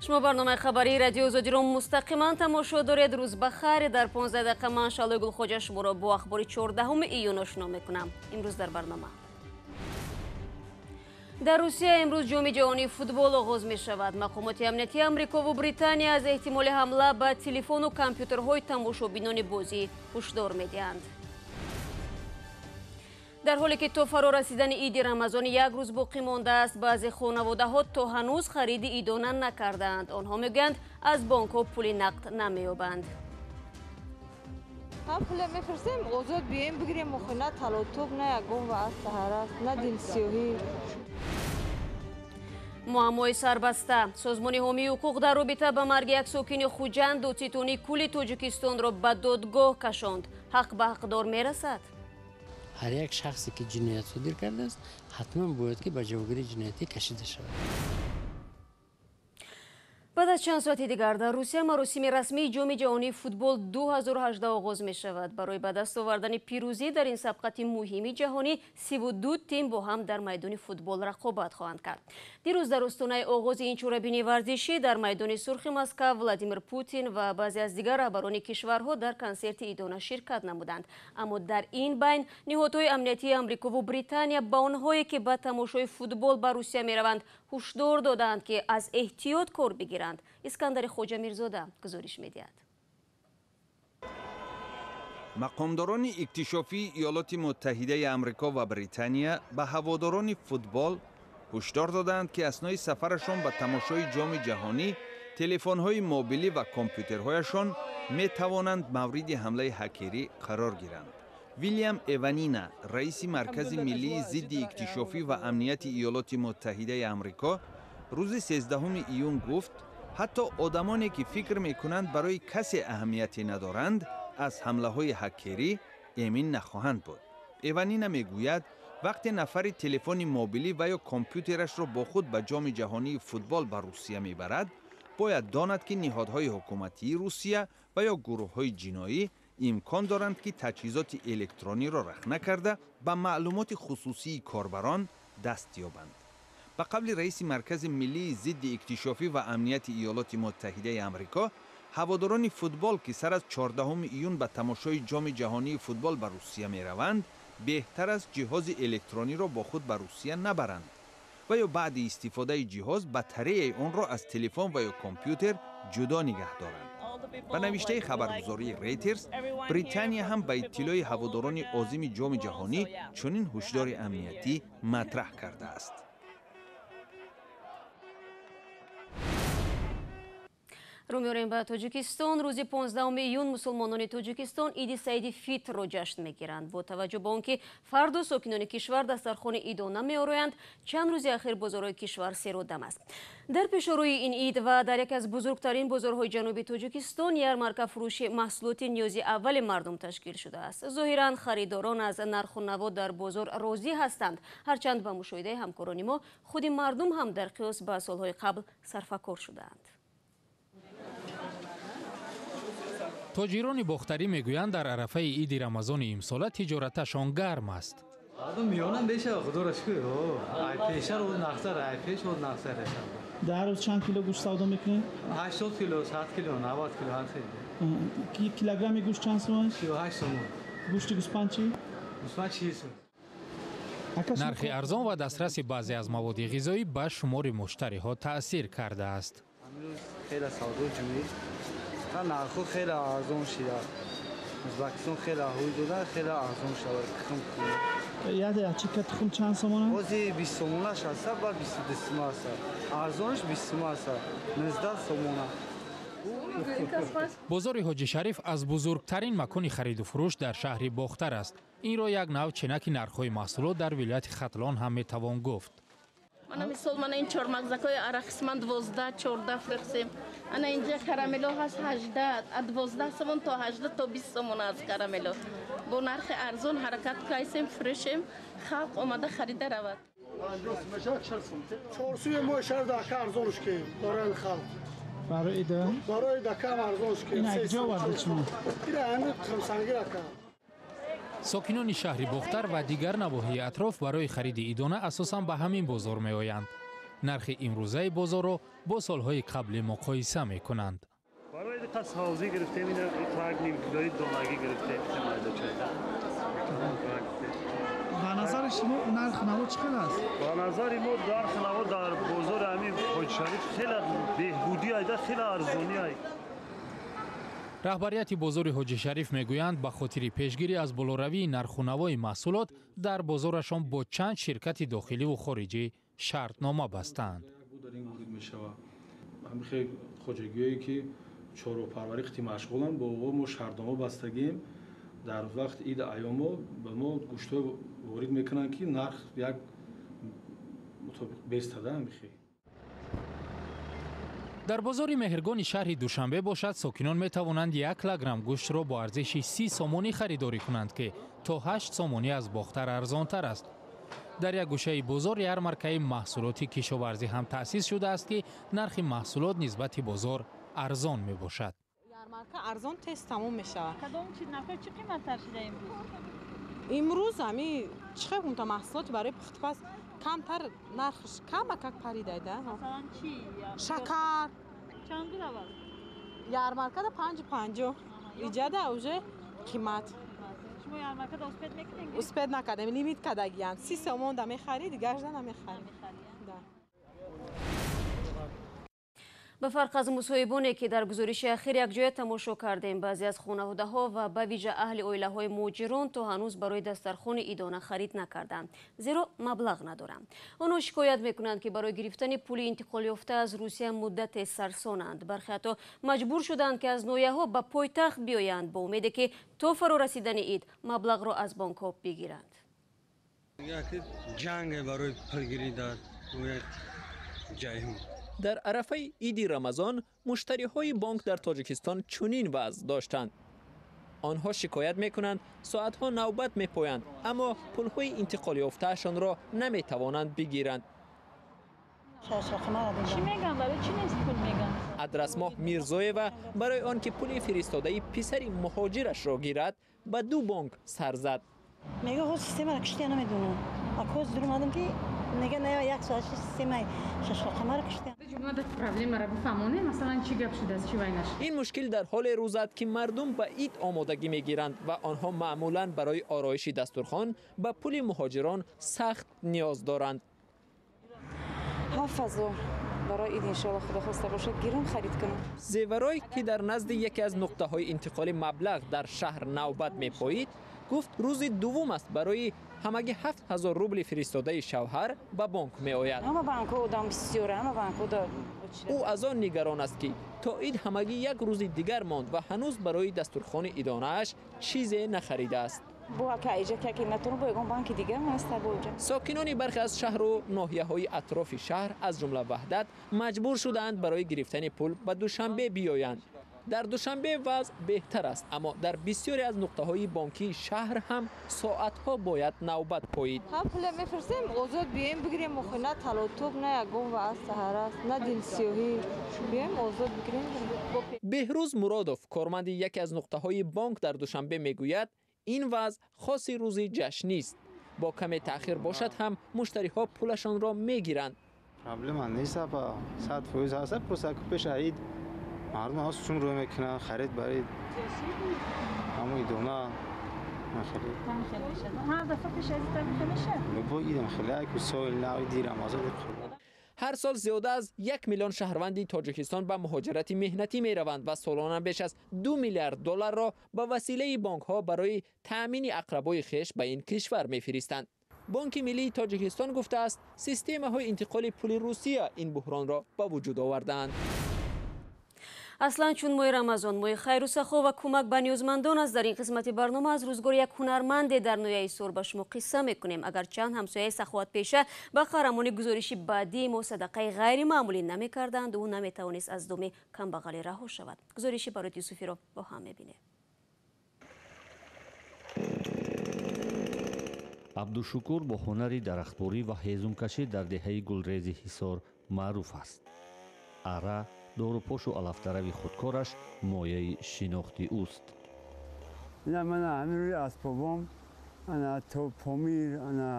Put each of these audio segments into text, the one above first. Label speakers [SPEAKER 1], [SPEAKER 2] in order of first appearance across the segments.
[SPEAKER 1] Шумо барномаи хабарии Радиои Озодиро мустақиман тамошо доред. Рӯз ба хайр. Дар 15 дақиқа ман Шалои Гулхоҷа шуморо бо ахбори 14 июн ошно мекунам. Имрӯз дар барнома. Дар Русия имрӯз ҷоми ҷаҳонии футбол оғоз мешавад. Мақомоти амниятии Амрико ву Британия аз эҳтимоли ҳамла ба телефону компютерҳои тамошобинони бозӣ ҳушдор медиҳанд. Дар ҳоле ки то фаро расидани иди Рамазон як рӯз боқӣ мондааст, баъзе хонаводаҳо то ҳанӯз хариди идона накардаанд. Онҳо мегӯянд, аз бонкҳо пули нақд намеёбанд.
[SPEAKER 2] Ҳам пуле мефирсем, озод биёем бигирем, охи на талотуб, на ягон ва аз саҳар аст, на дилсиёҳӣ.
[SPEAKER 1] Муаммои сарбаста. Созмони ҳомии ҳуқуқ дар робита ба марги як сокини Хуҷанд додситонии кулли Тоҷикистонро ба додгоҳ кашонд. Ҳақ ба ҳақдор мерасад?
[SPEAKER 3] Ҳар як шахсе ки ҷиноят содир кардааст, ҳатман бояд ки ба ҷавобгарии ҷиноятӣ кашида шавад.
[SPEAKER 1] Баъд аз чанд соати дигар дар Русия маросими расмии ҷоми ҷаҳонии футбол 2018 оғоз мешавад. Барои ба даст овардани пирӯзӣ дар ин сабқати муҳими ҷаҳонӣ 32 тим бо ҳам дар майдони футбол рақобат хоҳанд кард. Дирӯз дар остонаи оғози ин чорабинии варзишӣ дар майдони сурхи Москав Владимир Путин ва баъзе аз дигар раҳбарони кишварҳо дар консерти идона ширкат намуданд. Аммо дар ин байн ниҳодҳои амниятии Амрикову Британия ба онҳое, ки ба тамошои футбол ба Русия мераванд, ҳушдор додаанд, ки аз эҳтиёт кор бигиранд. Искандари Хоҷамирзода гузориш медиҳад.
[SPEAKER 4] Мақомдорони иктишофии Иёлоти Муттаҳидаи Амрико ва Британия ба ҳаводорони футбол ҳушдор додаанд, ки аснои сафарашон ба тамошои ҷоми ҷаҳонӣ телефонҳои мобилӣ ва компютерҳояшон метавонанд мавриди ҳамлаи ҳакерӣ қарор гиранд. Вилям Эванина, раиси Маркази миллии зидди иктишофӣ ва амнияти Иёлоти Муттаҳидаи Амрико, рӯзи 13 июн гуфт, ҳатто одамоне ки фикр мекунанд барои касе аҳамияте надоранд, аз ҳамлаҳои ҳакерӣ эмин нахоҳанд буд. Эванина мегӯяд, вақте нафари телефони мобилӣ ва ё компютерашро бо худ ба ҷоми ҷаҳонии футбол ба Русия мебарад, бояд донад, ки ниҳодҳои ҳукуматии Русия ва ё гурӯҳҳои ҷиноӣ имкон доранд, ки таҷҳизоти электрониро рахна карда, ба маълумоти хусусии корбарон даст ёбанд. Ба қавли раиси Маркази миллии зидди иктишофӣ ва амнияти Иёлоти Муттаҳидаи Амрико, ҳаводорони футбол, ки сар аз 14 июн ба тамошои ҷоми ҷаҳонии футбол ба Русия мераванд, беҳтар аст ҷиҳози электрониро бо худ ба Русия набаранд ва ё баъди истифодаи ҷиҳоз батареяи онро аз телефон ва ё компютер ҷудо нигаҳ доранд. Ба навиштаи хабаргузории Рейтерс, Британия ҳам ба иттилои ҳаводорони озими ҷоми ҷаҳонӣ чунин ҳушдори амниятӣ матраҳ кардааст.
[SPEAKER 1] Рӯ меорем ба Тоҷикистон. Рӯзи 15 июн мусулмонони Тоҷикистон иди Саиди Фитрро ҷашн мегиранд. Бо таваҷҷӯҳ ба он ки фарду сокинони кишвар дастархони идона меороянд, чанд рӯзи ахир бозорҳои кишвар серодам аст. Дар пешорӯи ин ид ва дар яке аз бузургтарин бозорҳои ҷануби Тоҷикистон ярмарка фурӯши маҳсулоти ниёзи аввали мардум ташкил шудааст. Зоҳиран, харидорон аз нарху наво дар бозор розӣ ҳастанд. Ҳарчанд ба мушоҳидаи ҳамкорони мо, худи мардум ҳам дар қиёс ба солҳои қабл сарфакор шудаанд.
[SPEAKER 5] Тоҷирони бохтарӣ мегӯянд, дар арафаи иди Рамазони имсола тиҷораташон гарм аст.
[SPEAKER 6] Дар рӯз чанд кило гӯшт савдо мекунед?
[SPEAKER 7] 80 кило, 100 кило, 90 кило, ҳар хел.
[SPEAKER 6] Килограмми гӯшт чанд сомон?
[SPEAKER 7] 38 сомон.
[SPEAKER 6] Гӯшти гӯспанд чӣ?
[SPEAKER 7] Гӯспанд 40 сомон.
[SPEAKER 5] Нархи арзон ва дастраси баъзе аз маводи ғизоӣ ба шумори муштариҳо таъсир кардааст.
[SPEAKER 7] Хеле савдо ҷӯӣ, нархҳо хеле арзон шуда. Ӯзбекистон хеле ҳуй дода, хеле арзон шуда. Тухм
[SPEAKER 6] ячика тухм чанд сомон аст?
[SPEAKER 7] Ҳозир 20 сомонаш аст, баъд 22 сомон аст. Арзонаш 20 сомон аст, 19 сомона.
[SPEAKER 5] Бозори Ҳоҷи Шариф аз бузургтарин макони хариду фурӯш дар шаҳри Бохтар аст. Инро як нав ченаки нархҳои маҳсулот дар вилояти Хатлон ҳам метавон гуфт.
[SPEAKER 8] Мана мисол, мана ин чормағзакҳои арахис ман 12, 14 фурӯхтем. Ана инҷа карамело ҳаст 18, аз 12 сомон то 18 то 20 сомон аст карамело. Бо нархи арзон ҳаракат кайсем, фурӯшем, халқ омада харида равад.
[SPEAKER 9] Чорсӯи мо шаҳр дака арзонш ки барои халқ.
[SPEAKER 6] Барои ида?
[SPEAKER 9] Барои дака арзонш ки.
[SPEAKER 6] Ин куҷо оварда шумо?
[SPEAKER 9] Ина ҳамин Қимсангир ака.
[SPEAKER 5] Сокинони шаҳри Бохтар ва дигар навоҳии атроф барои хариди идона асосан ба ҳамин бозор меоянд. Нархи имрӯзаи бозорро бо солҳои қаблӣ муқоиса мекунанд.
[SPEAKER 10] Барои диққат савзӣ гирифтем, ина як ним килои донагӣ гирифтем.
[SPEAKER 6] Ба назари шумо нархи наво чӣ қадр аст?
[SPEAKER 10] Ба назари мо нархи наво дар бозори ҳамин Ҳоҷишариф хеле беҳбудӣ айда, хеле арзонӣ ай.
[SPEAKER 5] Раҳбарияти бозори Ҳоҷишариф мегӯянд, ба хотири пешгирӣ аз болоравии нарху навои маҳсулот дар бозорашон бо чанд ширкати дохиливу хориҷӣ шартнома бастаанд.
[SPEAKER 11] Дар ин ворид мешавад ҳамихе хоҷагиҳое ки чорвопарварӣ қити машғуланд, бо онҳо мо шартнома бастагием. Дар вақти иди айёмо ба мо гӯштҳо ворид мекунанд, ки нарх як мутобиқ бестада ҳамихе.
[SPEAKER 5] Дар бозори Меҳргони шаҳри Душанбе бошад, сокинон метавонанд 1 килограмм гӯштро бо арзиши 30 сомонӣ харидорӣ кунанд, ки то 8 сомонӣ аз Бохтар арзонтар аст. Дар як гӯшаи бозор ярмаркаи маҳсулоти кишоварзӣ ҳам таъсис шудааст, ки нархи маҳсулот нисбати бозор арзон мебошад.
[SPEAKER 12] Ярмарка арзон, тез тамом мешавад.
[SPEAKER 13] Кадом чиз нархҳо чӣ қиматтар шуда имрӯз?
[SPEAKER 12] Имрӯз ами чӣ хел гумта, маҳсулоти барои пухтупаз камтар, нархш камакак паридайда.
[SPEAKER 13] Масалан, чӣ?
[SPEAKER 12] Шакар.
[SPEAKER 13] Чанд буд аввал?
[SPEAKER 12] Ярмаркада 5,50, иҷада уже қимат.
[SPEAKER 13] Шумо ярмаркада успеть мекунед?
[SPEAKER 12] Успеть накардем, лимит кардагиянд. 30 сомон да мехарӣ, дигаршда намехарӣ.
[SPEAKER 1] Ба фарқ аз мусоҳибоне, ки дар гузориши ахир якҷоя тамошо кардем, баъзе аз хонаводаҳо ва ба вижа аҳли оилаҳои муҳоҷирон то ҳанӯз барои дастархони идона харид накарданд, зеро маблағ надоранд. Онҳо шикоят мекунанд, ки барои гирифтани пули интиқолёфта аз Русия муддате сарсонанд. Бархе ҳатто маҷбур шуданд, ки аз ноҳияҳо ба пойтахт биёянд, бо умеде ки то фаро расидани ид маблағро аз бонкҳо бигиранд.
[SPEAKER 14] Ҷанге барои пулгирӣ дар Ҷайҳун.
[SPEAKER 15] Дар арафаи иди Рамазон муштариҳои бонк дар Тоҷикистон чунин вазъ доштанд. Онҳо шикоят мекунанд, соатҳо навбат мепоянд, аммо пулҳои интиқолёфтаашонро наметавонанд бигиранд.
[SPEAKER 13] Чӣ мегӯянд? Барои чӣ нест пул мегӯянд?
[SPEAKER 15] Адрасмоҳ Мирзоева барои он ки пули фиристодаи писари муҳоҷирашро гирад, ба ду бонк сар зад.
[SPEAKER 16] Мега, ҳоз системаро киштия, намедонам. Акоз дур омадам, ки мега, на, як соат системаи шашрақамаро киштия.
[SPEAKER 17] Проблемаро бифаҳмонем, масалан, чӣ гап шудааст, чӣ вай нашуд?
[SPEAKER 15] Ин мушкил дар ҳоле рӯ зад, ки мардум ба ид омодагӣ мегиранд ва онҳо маъмулан барои ороиши дастурхон ба пули муҳоҷирон сахт ниёз доранд.
[SPEAKER 2] 7000 барои ид, иншоалло, худо хоста бошад, гирам, харид кунам.
[SPEAKER 15] Зеварой, ки дар назди яке аз нуқтаҳои интиқоли маблағ дар шаҳр навбат мепоид, гуфт, рӯзи дуввум аст барои ҳамагӣ 7000 рубли фиристодаи шавҳар ба бонк меояд.
[SPEAKER 2] Ҳама банкҳо одам бисёра, ҳама банкҳо.
[SPEAKER 15] Ӯ аз он нигарон аст, ки то ид ҳамагӣ як рӯзи дигар монд ва ҳанӯз барои дастурхони идонааш чизе нахаридааст. Сокинони бархе аз шаҳру ноҳияҳои атрофи шаҳр, аз ҷумла Ваҳдат, маҷбур шудаанд барои гирифтани пул ба Душанбе биёянд. Дар Душанбе вазъ беҳтар аст, аммо дар бисёре аз нуқтаҳои бонкии шаҳр ҳам соатҳо бояд навбат поид.
[SPEAKER 2] Ҳам пуле мефирстем, озод биёем бигирем охи, на талотуб, на ягон ва аз саҳар аст, на дилсиёҳӣ, биёем озод бигирем.
[SPEAKER 15] Беҳрӯз Муродов, корманди яке аз нуқтаҳои бонк дар Душанбе, мегӯяд, ин вазъ хоси рӯзи ҷашнист. Бо каме таъхир бошад ҳам муштариҳо пулашонро мегиранд.
[SPEAKER 7] Проблема нест, апа, 100% ҳаст. Просто пеша ид мардум ҳаст, чун рӯй мекунанд харид барои ҳамун идона.
[SPEAKER 13] Ҳар дафъа пеш аз ид ҳамин мешавад?
[SPEAKER 7] Бо идам хеле ку соли нав, иди Рамазон.
[SPEAKER 15] Ҳар сол зиёда аз 1 миллион шаҳрванди Тоҷикистон ба муҳоҷирати меҳнатӣ мераванд ва солона беш аз 2 миллиард долларро ба василаи бонкҳо барои таъмини ақрабои хеш ба ин кишвар мефиристанд. Бонки Миллии Тоҷикистон гуфтааст, системаҳои интиқоли пули Русия ин буҳронро ба вуҷуд овардаанд.
[SPEAKER 1] Аслан, чун моҳи Рамазон моҳи хайру сахо ва кӯмак ба ниёзмандон аст, дар ин қисмати барнома аз рӯзгори як ҳунарманде дар ноҳияи Ҳисор ба шумо қисса мекунем. Агар чанд ҳамсояи саховатпеша ба қаҳрамони гузориши баъдии мо садақаи ғайримаъмулӣ намекарданд, ӯ наметавонист аз доми камбағалӣ раҳо шавад. Гузориши Бароти Юсуфиро бо ҳам мебинем.
[SPEAKER 18] Абдушукур бо ҳунари дарахтбурӣ ва ҳезумкашӣ дар деҳаи Гулрези Ҳисор маъруф аст. Ара, дорупошу алафдарави худкораш мояи шинохти ӯст.
[SPEAKER 19] Ина мана ҳамин рӯи асбобом, ана то Помир, ана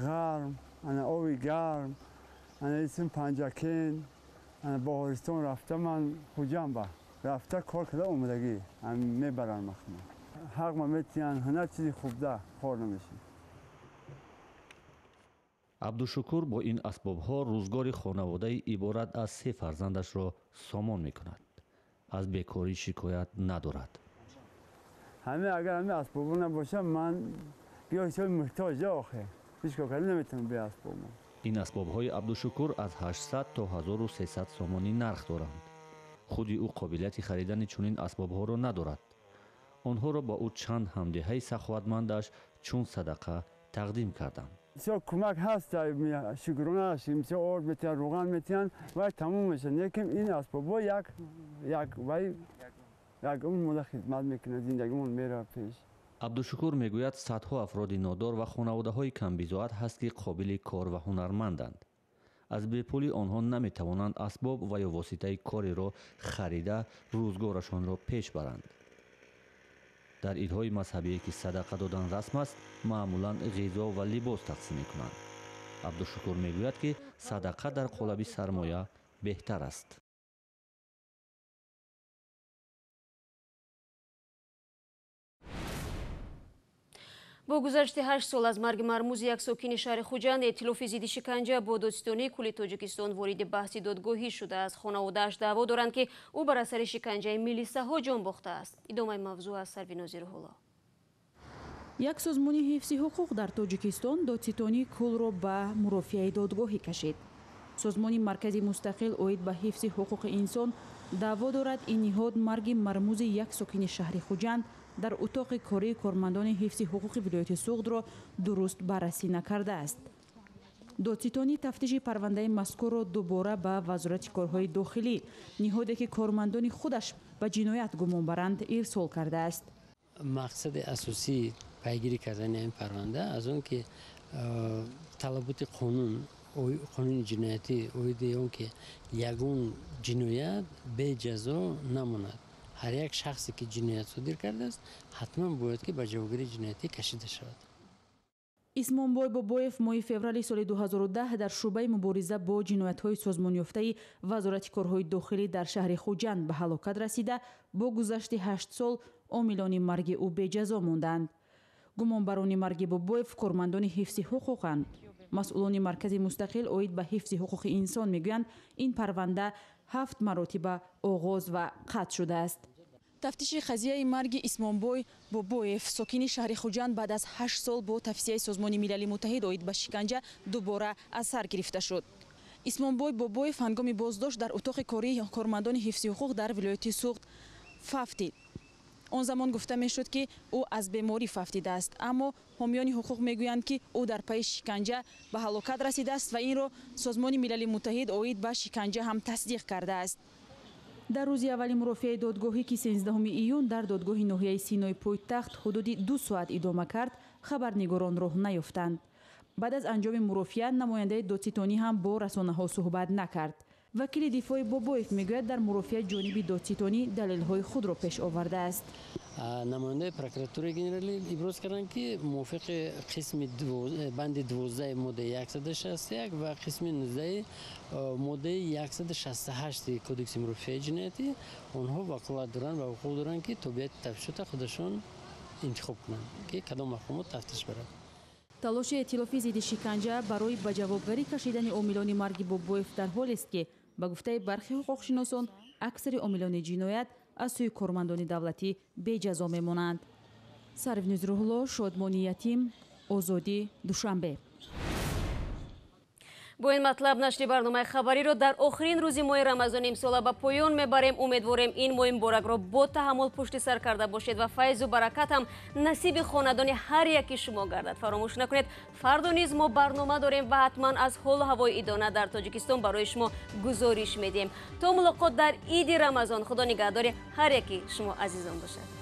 [SPEAKER 19] ғарм, ана оби гарм, Ана исм Панҷакен, ана Баҳористон рафта, ман Хуҷанба рафта кор карда омадагӣ, мебаранд махма. Ҳақ ма метиҳанд, ҳунар чизи хубда хор намешид.
[SPEAKER 18] Абдушукур бо ин асбобҳо рӯзгори хонаводаи иборат аз се фарзандашро сомон мекунад. Аз бекорӣ шикоят надорад.
[SPEAKER 19] Ҳаме агар ҳаме асбобо набошам, ман ё ҳисоби муҳтоҷ охе. Ҳеҷ кор карда наметавонам бе асбобо.
[SPEAKER 18] Ин асбобҳои Абдушукур аз 800 то 1300 сомонӣ нарх доранд. Худи ӯ қобилияти харидани чунин асбобҳоро надорад. Онҳоро ба ӯ чанд ҳамдеҳаи саховатмандаш чун садақа тақдим карданд.
[SPEAKER 19] Бисёр кӯмак ҳаст, шукрона, бисёр орд метиҳанд, равған метиҳанд, вай тамом мешавад. Лекин ин асбобҳо як як вай як умр хидмат мекунад, зиндагимон меравад пеш.
[SPEAKER 18] Абдушукур мегӯяд, садҳо афроди нодор ва хонаводаҳои камбизоат ҳаст, ки қобили кор ва ҳунарманданд. Аз бепулӣ онҳо наметавонанд асбоб ва ё воситаи кориро харида рӯзгорашонро пеш баранд. Дар идҳои мазҳабие, ки садақа додан расм аст, маъмулан ғизо ва либос тақсим мекунанд. Абдушукур мегӯяд, ки садақа дар қолаби сармоя беҳтар аст.
[SPEAKER 1] Бо гузашти 8 сол аз марги мармузи як сокини шаҳри Хуҷанд, эътилофи зидди шиканҷа бо додситонии кулли Тоҷикистон вориди баҳси додгоҳӣ шудааст. Хонаводааш даъво доранд, ки ӯ бар асари шиканҷаи милисаҳо ҷон бохтааст. Идомаи мавзӯъ аз Сарвинози Рӯҳулло.
[SPEAKER 20] Як созмони ҳифзи ҳуқуқ дар Тоҷикистон додситонии куллро ба мурофиаи додгоҳӣ кашид. Созмони Маркази мустақил оид ба ҳифзи ҳуқуқи инсон даъво дорад, ин ниҳод марги мармузи як сокини шаҳри Хуҷанд дар утоқи кории кормандони ҳифзи ҳуқуқи вилояти Суғдро дуруст баррасӣ накардааст. Додситонӣ тафтиши парвандаи мазкурро дубора ба Вазорати корҳои дохилӣ, ниҳоде ки кормандони худаш ба ҷиноят гумон баранд, ирсол кардааст.
[SPEAKER 3] Мақсади асосии пайгирӣ кардани ин парванда аз он ки талаботи қонун, қонуни ҷиноятӣ оиди он ки ягон ҷиноят беҷазо намонад. Ҳар як шахсе ки ҷиноят содир кардааст, ҳатман бояд ки ба ҷавобгарии ҷиноятӣ кашида шавад.
[SPEAKER 20] Исмонбой Бобоев моҳи феврали соли 2010 дар шӯъбаи мубориза бо ҷиноятҳои созмонёфтаи Вазорати корҳои дохилӣ дар шаҳри Хуҷанд ба ҳалокат расида, бо гузашти 8 сол омилони марги ӯ беҷазо монданд. Гумонбарони марги Бобоев кормандони ҳифзи ҳуқуқанд. Масъулони Маркази мустақил оид ба ҳифзи ҳуқуқи инсон мегӯянд, ин парванда 7 маротиба оғоз ва қатъ шудааст. Тафтиши қазияи марги Исмонбой Бобоев, сокини шаҳри Хуҷанд, баъд аз 8 сол бо тавсияи Созмони Милали Муттаҳид оид ба шиканҷа дубора аз сар гирифта шуд. Исмонбой Бобоев ҳангоми боздошт дар утоқи кории кормандони ҳифзи ҳуқуқ дар вилояти Суғд фавтид. Он замон гуфта мешуд, ки ӯ аз беморӣ фавтидааст, аммо ҳомиёни ҳуқуқ мегӯянд, ки ӯ дар пайи шиканҷа ба ҳалокат расидааст ва инро Созмони Милали Муттаҳид оид ба шиканҷа ҳам тасдиқ кардааст. Дар рӯзи аввали мурофиаи додгоҳӣ, ки 13 июн дар додгоҳи ноҳияи Синои пойтахт ҳудуди 2 соат идома кард, хабарнигорон роҳ наёфтанд. Баъд аз анҷоми мурофиа намояндаи додситонӣ ҳам бо расонаҳо суҳбат накард. Вакили дифои Бобоев мегӯяд, дар мурофиа ҷониби додситонӣ далелҳои худро пеш овардааст.
[SPEAKER 3] Намояндаи прокуратураи генералӣ иброз карданд, ки мувофиқи қисми банди 12 моддаи 161 ва қисми 19 моддаи 168 кодекси мурофиаи ҷиноятӣ онҳо ваколат доранд ва ҳуқуқ доранд, ки тобеияти тафтишота худашон интихоб кунанд, ки кадом мақомот тафтиш барад.
[SPEAKER 20] Талоши эътилофи зидди шиканҷа барои ба ҷавобгарӣ кашидани омилони марги Бобоев дар ҳолест, ки ба гуфтаи бархи ҳуқуқшиносон аксари омилони ҷиноят аз сӯи кормандони давлатӣ беҷазо мемонанд. Сарвниз Рӯҳулло, Шодмони Ятим, Озодӣ, Душанбе.
[SPEAKER 1] Бо ин матлаб нашри барномаи хабариро дар охирин рӯзи моҳи Рамазони имсола ба поён мебарем. Умедворем, ин моҳи муборакро бо таҳаммул пушти сар карда бошед ва файзу баракат ҳам насиби хонадони ҳар яки шумо гардад. Фаромӯш накунед, фардо низ мо барнома дорем ва ҳатман аз ҳолу ҳавои идона дар Тоҷикистон барои шумо гузориш медиҳем. То мулоқот дар иди Рамазон, Худо нигаҳдори ҳар яки шумо азизон бошад.